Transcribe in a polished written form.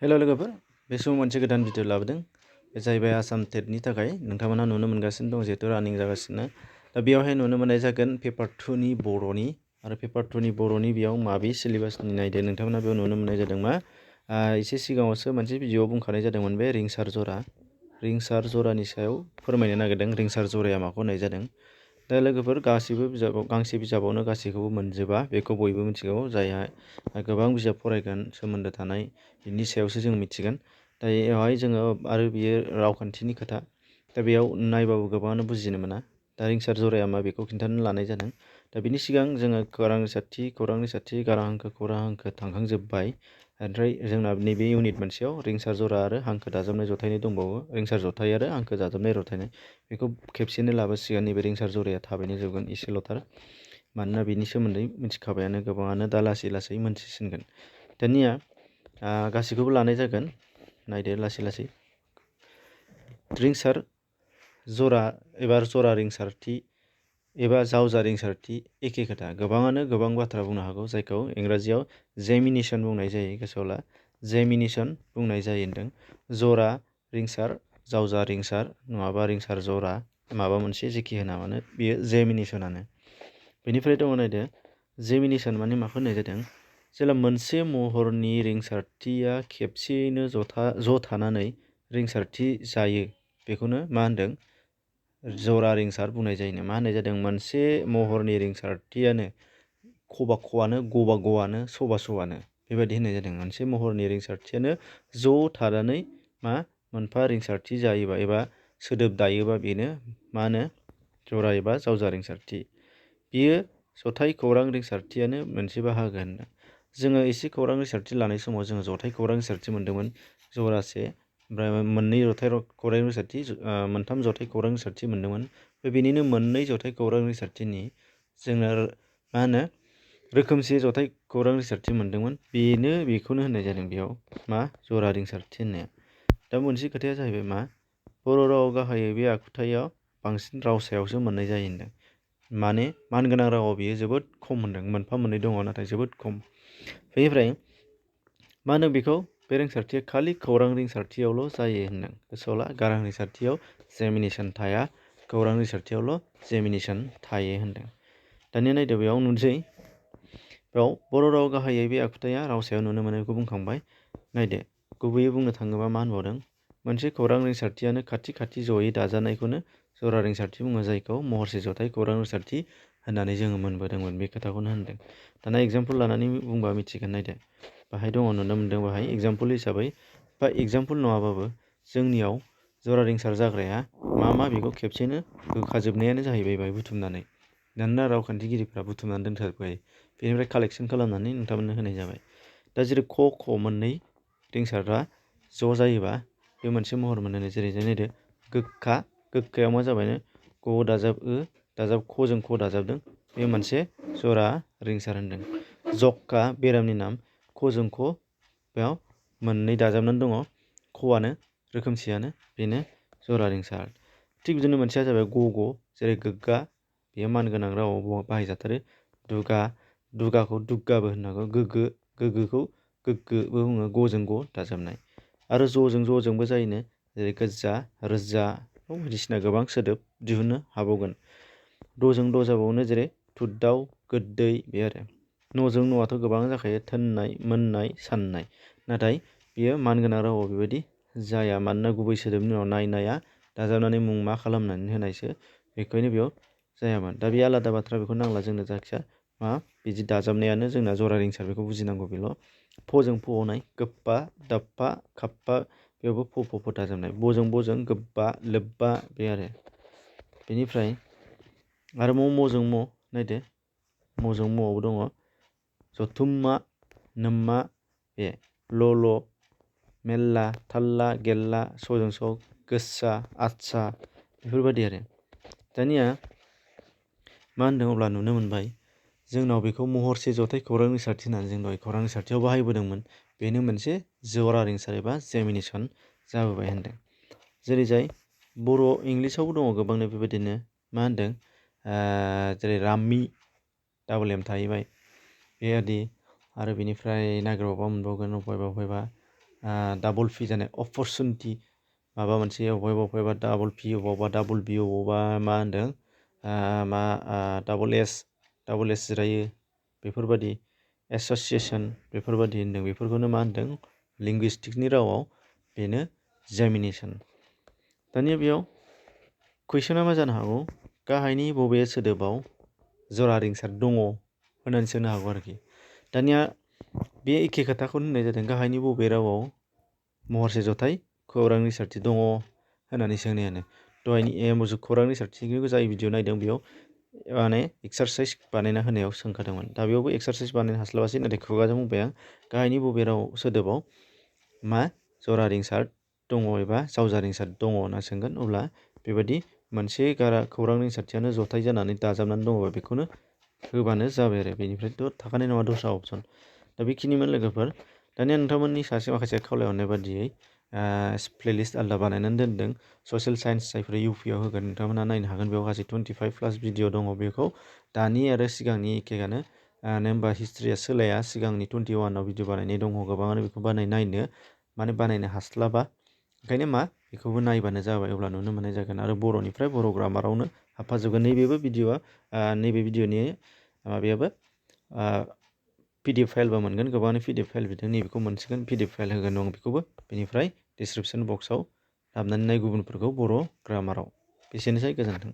हेल' लोगोफोर, बे समाव मोनसे गोदान भिडिअ लाबोदों। बे जाहैबाय आसाम टेटनि थाखाय नोंथांमोनहा नुनो मोनगासिनो दं जिहेतु रानिं जागासिनो। दा बेयावहाय नुनो मोननाय जागोन पेपार 2नि बर'नि आरो पेपार 2नि बर'नि बेयाव माबे सिलेबासनि नायदो नोंथांमोनहा बेयाव नुनो मोननाय जादों मा एसे सिगाङावसो मोनसे भिडिअआव बुंखानाय जादोंमोन बे रिंसार जरा। रिंसार जरानि सायाव फोरमायनो नागिरदों रिंसार जराया माखौ होननाय जादों। दा लोगोफोर गासैबो बिजाबाव गांसे बिजाबावनो गासैखौबो मोनजोबा बेखौ बयबो मिथिगौ। जायहा गोबां बिजाब फरायगोन सोमोन्दो थानाय बिनि सायावसो जों मिथिगोन। दा बेवहाय जोङो आरो बियो रावखान्थिनि खोथा। दा बेयाव नायबाबो गोबाङानो बुजिनो मोना। दा रिंसार जराया मा बेखौ खिन्थानो लानाय जादों। दा बिनि सिगां जोङो खौरां रिंसारथि गारां हांखो थांखांजोब्बाय। ओमफ्राय जोंना नैबे इउनिट मोनसेयाव रिंसार जरा आरो हांखो दाजाबनाय जथायनाय दंबावो। रिंसार जथाय आरो हांखो दाजाबनाय रथायनाय बेखौ खेबसेनो लाबोसिगोन। नैबे रिंसार जराया थाबैनो जोबगोन एसेल'थार, मानोना बिनि सोमोन्दै मिथिखाबायानो गोबाङानो। दा लासै लासै मोनथिसिनगोन। दानिया गासैखौबो लानाय जागोन। नायदो लासै लासै। रिंसार जरा एबा जरा रिंसारथि एबा जावजा रिंसारथि एखे खोथा। गोबाङानो गोबां बाथ्रा बुंनो हागौ जायखौ इंराजियाव जेमिनेसन बुंनाय जायो। गोसोआव ला, जेमिनेसन बुंनाय जायो होनदों। जरा रिंसार, जावजा रिंसार नङाबा रिंसार जरा माबा मोनसे जेखि होना मानो बेयो जेमिनेसनानो। बेनिफ्राय दङ नायदो जेमिनेसन माने माखौ होननाय जादों। जेब्ला मोनसे महरनि रिंसारथिया खेबसेयैनो ज' थानानै रिंसारथि जायो बेखौनो मा होनदों जरा रिंसार बुंनाय जायो। मा होननाय जादों मोनसे महरनि रिंसारथियानो खबा खआनो गबा गआनो सबा सबानो बेबायदि होननाय जादों। मोनसे महरनि रिंसारथियानो ज' थानानै मा मोनफा रिंसारथि जायोबा एबा सोदोब दायोबा बेनो मा होनो जरा एबा जावजा रिंसारथि। बियो जथाय खौरां रिंसारथियानो मोनसे बाहागो होनदों। जोङो एसे खौरां रिंसारथि लानाय समाव जोङो जथाय खौरां रिंसारथि मोन्दोंमोन जरासे, ओमफ्राय मोननै जथाय खौरां रिंसारथि मोनथाम जथाय खौरां रिंसारथि मोन्दोंमोन। बेनिनो मोननै जथाय खौरां रिंसारथिनि जोङो मा होनो रोखोमसे जथाय खौरां रिंसारथि मोन्दोंमोन। बेखौनो होननाय जादों बेयाव मा जरा रिंसारथि होननाया। दा मोनसे खोथाया जाहैबाय मा बर' रावाव गाहायै बे आखुथायाव बांसिन रावसायावसो मोननाय जायो होनदों। माने मानगोनां रावाव बियो जोबोद खम होनदों। मोनफा मोननै दङ नाथाय जोबोद खम। बेनिफ्राय मा होनो बेखौ बे रिंसारथिया खालि खौरां रिंसारथियावल' जायो होनदों। गोसोआव ला, गारां रिंसारथियाव जेमिनेसन थाया, खौरां रिंसारथियावल' जेमिनेसन थायो होनदों। दानिया नायदो बेयाव नुनोसै। बेयाव बर' राव गाहायै बे आखुथाया रावसायाव नुनो मोनो बेखौ बुंखांबाय। नायदो गुबैयै बुंनो थाङोबा मा होनबावदों मोनसे खौरां रिंसारथियानो खाथि खाथि जयै दाजानायखौनो जरा रिंसारथि बुङो, जायखौ महरसे जथाय खौरां रिंसारथि होननानै जोङो मोनबोदोंमोन। बे खोथाखौनो होनदों। दाना एगजामपोल लानानै बुंबा मिथिगोन। नायदो बाहाय दङ नुनो मोनदों। बाहाय एगजामपोल हिसाबै बा एगजामपोल नङाबाबो जोंनियाव जरा रिंसार जाग्राया मा बेखौ खेबसेनो होखाजोबनायानो जाहैबाय बाहाय बुथुमनानै। दाना रावखान्थिगिरिफ्रा बुथुमनानै दोनखाबाय। बेनिफ्राय कालेक्सन खालामनानै नोंथांमोननो होनाय जाबाय। दा जेरै ख मोननै रिंसारा ज' जायोबा बे मोनसे महर मोनो। जेरै नायदो गोखा, गोखायाव मा जाबाय ग दाजाब दाजाब ख'जों ख दाजाबदों, बे मोनसे जरा रिंसार होनदों। जखा बेरामनि नाम, ख'जों ख बेयाव मोननै दाजाबनानै दङ, ख'आनो रोखोमसेयानो, बेनो जरा रिंसार। थिग बिदिनो मोनसेया जाबाय ग जेरै गोग्गा, बेयो मानगोनां रावाव बाहायजाथारो। दुगाखौ दुग्गाबो होननांगौ। गोग्गोखौ गोग्गोबो बुङो, ग'जों ग दाजाबनाय। आरो ज'जोंबो जायोनो, जेरै गोज्जा, रोजा बायदिसिना गोबां सोदोब दिहुननो हाबावगोन। द'जों द जाबावनो, जेरै थुद्दाव, गोदै बे आरो। न'जों न'आथ' गोबां जाखायो, थोननाय, मोननाय, साननाय। नाथाय बियो मानगोनां रावाव बेबायदि जाया, मानोना गुबै सोदोबनि उनाव नायनाया दाजाबनानै मुं मा खालामनानै होनायसो, बेखायनो बेयाव जायामोन। दा बे आलादा बाथ्रा, बेखौ नांला जोंनो। जायखिया मा बिदि दाजाबनायानो जोंना जरा रिंसार, बेखौ बुजिनांगौ बेल'। फ'जों फ'नाय, गोप्पा, दाप्पा, खाप्पा, बेयावबो फ दाजाबनाय। ब'जों गोब्बा, लोब्बा बे आरो। बेनिफ्राय आरो म'जों म नायदो, म'जों म'आवबो दङ जथुम्मा, नोम्मा बे। ल' मेल्ला, थाल्ला, गेल्ला, स'जों स, गोस्सा, आच्ছা बेफोरबायदि आरो। दानिया मा होनदों अब्ला नुनो मोनबाय जोंनाव बेखौ महरसे जथाय खौरां रिंसारथि होननानै जों दहाय खौरां रिंसारथियाव बाहायबोदोंमोन। बेनो मोनसे जरा रिंसार एबा जेमिनेसन जाबोबाय होनदों। जेरै जाय बर' इंलिसावबो दङ गोबांनो बेबायदिनो। मा होनदों जेरै राम्मि, डाबल एम थाहैबाय बेबायदि। आरो बेनिफ्राय नागिरबावबा मोनबावगोन अबहायबा डाबल पि जानाय अपरचुनिटि माबा मोनसे अबेबा डाबल पि अबावबा डाबल बि अबावबा मा होनदों डाबल एस जिरायो बेफोरबादि एस'सिएसन बेफोरबादि होनदों बेफोरखौनो मा होनदों लिंगुइस्टिक्सनि रावाव बेनो जेमिनेसन। दानिया बेयाव कुइसना मा जानो हागौ गाहायनि बबे सोदोबाव जरा रिंसार दङ होननानै सोंनो हागौ आरोखि। दानिया बे एखे खोथाखौनो होननाय जादों गाहायनि बबे रावाव महरसे जथाय खौरां रिंसारथि दङ होननानै सोंनायानो। दहायनि खौरां रिंसारथिखौ जाय भिडिअ नायदों बेयाव माने एक्सारसाइस बानायना होनायाव सोंखादोंमोन। दा बेयावबो एक्सारसाइस बानायनो हास्लाबासै नाथाय खुगाजों बुंबाय आं गाहायनि बबे राव सोदोबाव मा जरा रिंसार दङ एबा जावजा रिंसार दङ होनना सोंगोन अब्ला बेबायदि मोनसे खौरां रिंसारथियानो जथाय जानानै दाजाबनानै दङबा बेखौनो होबानो जाबाय आरो बेनिफ्रायथ' थाखानाय नङा दस्रा अपसन। दा बेखिनिमोन लोगोफोर। दानिया नोंथांमोननि सासे माखासे खावलायहरनाय बादियै प्लेलिस्ट आलादा बानायनानै दोनदों ससियेल साइन्स जायफोर इउपिआव होगोन नोंथांमोना नायनो हागोन बेयाव गासै 25+ भिडिअ दङ बेखौ दानि आरो सिगांनि एखेयानो मानो होनबा हिस्ट्रिया सोलाया सिगांनि 21आव भिडिअ बानायनाय दङ गोबाङानो बेखौ बानायनो हास्लाबा ओंखायनो बेखौबो नायबानो जाबाय अब्ला नुनो मोननाय जागोन आरो बर'निफ्राय बर' ग्रामारावनो हाबफाजोबगोन नैबेबो भिडिअआ नैबे भिडिअनि माबायाबो PDF फाइलबो मोनगोन गोबाङानो PDF फाइल बिदों नैबेखौ मोनसिगोन PDF फाइल होगोन दं बेखौबो बेनिफ्राय डिसक्रिपसन बक्सआव हाबनानै नाय गुबुनफोरखौ बर' ग्रामाराव। एसेनोसै गोजोन्थों।